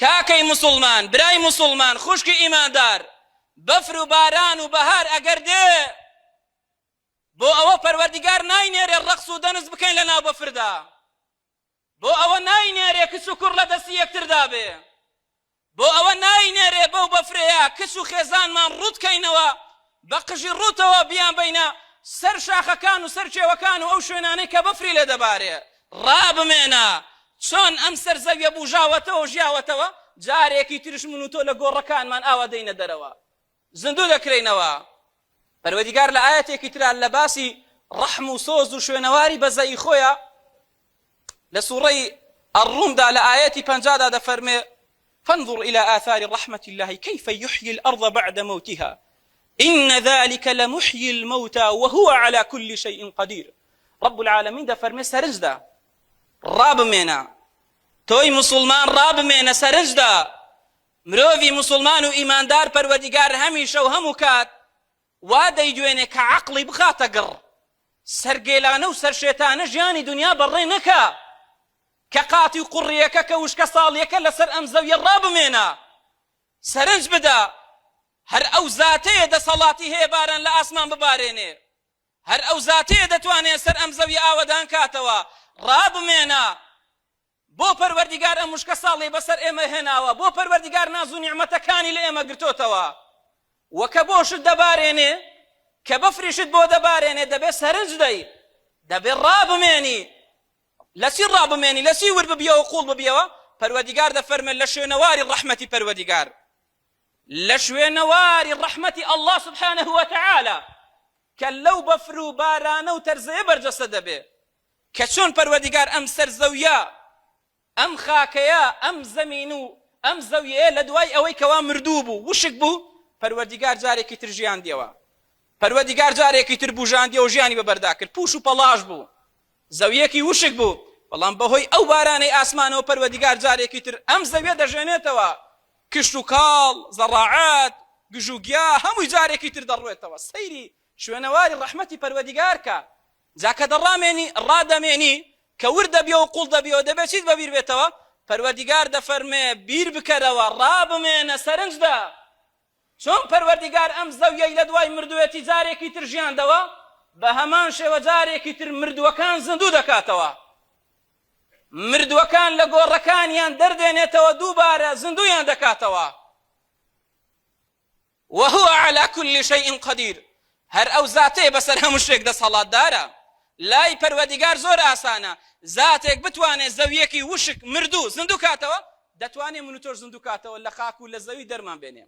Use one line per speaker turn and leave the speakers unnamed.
کاکەی موسوڵمان، برای موسوڵمان، خوشکی ئیماندار، بەفر و باران و بەهار ئەگەر دێ، بۆ ئەوە پەروەردیگار ناینێرێ ڕەقس و دەنس بکەین لە ناو بەفردا، بۆ ئەوە ناینێرێ کچ و کوڕ لە دەستی یەکتردا بێ، بۆ ئەوە ناینێرێ بەو بەفرەیە کچ و خێزانمان ڕووت کەینەوە، بە قژی ڕووتەوە بیانبەینە سەر شاخەکان و سەر کێوەکان و ئەو شوێنانەی کە بەفری لێ دەبارێ. ڕابمێنە، چۆن ئەم سەر زەویە بوژاوەتەوە و ژیاوەتەوە، جارێکی تریش من و تۆ لە گۆڕەکانمان ئاوا دێینە دەرەوە، زیندوو دەکرێینەوە. پەروەردیگار لە ئایەتێکی ترا لە باسی ڕەحم و سۆز و شوێنەواری بەزەیی خۆیا لە سوڕەی الروم دا لە ئایەتی 50 دا دەفەرمێ فانظر إلى آثار رحمة الله كيف يحيي الأرض بعد موتها إن ذلك لمحيي الموتى وهو على كل شيء قدير رب العالمین دەفەرمێ سەرنجدا ڕابمێنە تۆی مسلمان ڕابمێنە سەرنجدا مرۆڤی موسوڵمان و ئیماندار پەروەردیگار هەمیشە و هەموو کات وا دەیدوێنێ کە عەقڵی بخاتە گڕ، سەرگێلانە و سەرشێتانە ژیانی دونیا بەڕێ نەکا، کە قاتی و قوڕیەکە کە وشکە ساڵیەکە لەسەر ئەم زەویە ڕابمێنە، سەرنج بدە هەر ئەو زاتەیە دەسەڵاتی هەیە باران لە ئاسمان ببارێنێ، هەر ئەو زاتەیە دەتوانێ سەر ئەم زەویە ئاوەدان کاتەوە، ڕابمێنە. بۆ پەروەردیگار ئەم وشکە ساڵیەی بەسەر ئێمە هێناوە، بۆ پەروەردیگار ناز و نیعمەتەکانی لە ئێمە گرتۆتەوە و کە بۆشت دەبارێنێ، کە بەفریشت بۆ دەبارێنێ دەبێ سەرنج دەی، دەبێ ڕابمێنی. لە چی ڕابمێنی؟ لە چی ورد ببیەوە قووڵ ببیەوە؟ پەروەردیگار دەفەرمێ لە شوێنەواری ڕەحمەتی پەروەردیگار، لە شوێنەواری ڕەحمەتی اللە سبحانە وتعالی کە لەو بەفر و بارانە و تەرزەیە بەرجەستە دەبێ. کە چۆن پەروەردیگار ئەم سەر زەویە، ئەم خاکەیە، ئەم زەمین و ئەم زەویەیە لە دوای ئەوەی کەوا مردوو بوو، وشک بوو، پەروەردیگار جارێکی تر ژیاندیەوە. پەروەردیگار جارێکی تر بوژاندیەوە ژیانی بەبەردا کرد، پوش و پەڵاش بوو، زەویەکی وشک بوو، بەڵام بەهۆی ئەو بارانەی ئاسمانەوە پەروەردیگار جارێکی تر ئەم زەویە دەژێنێتەوە، کشت و کاڵ، زەڕاعەت، گژوگیا، هەمووی جارێکی تر دەڕوێتەوە. سەیری شوێنەواری ڕەحمەتی پەروەردیگار کە. جا کە دەڕامێنی، ڕادەمێنی، کە ورد دەبیەوە و قوڵ دەبیەوە، دەبێ چیت بەبیر بێتەوە؟ پەروەردیگار دەفەرموێ، بیر بکەرەوە، ڕابمێنە، سەرنج دە. چۆن پەروەردیگار ئەم زەویەی لە دوای مردووێتی جارێکی تر ژیاندەوە، بە هەمان شێوە جارێکی تر مردووەکان زیندوو دەکاتەوە. مردووەکان لە گۆڕەکانیان دەردێنێتەوە، دووبارە زیندوویان دەکاتەوە. وهو علی کل شیء قدیر، هەر ئەو زاتەیە بەسەر هەموو شتێک دەسەڵاتدارە، لای پەروەردیگار زۆر ئاسانە زاتێک بتوانێت زەوییەکی وشک، مردوو، زیندوو کاتەوە، دەتوانێت من و تۆش زیندوو کاتەوە لە خاک و لە زەوی دەرمان بێنێ.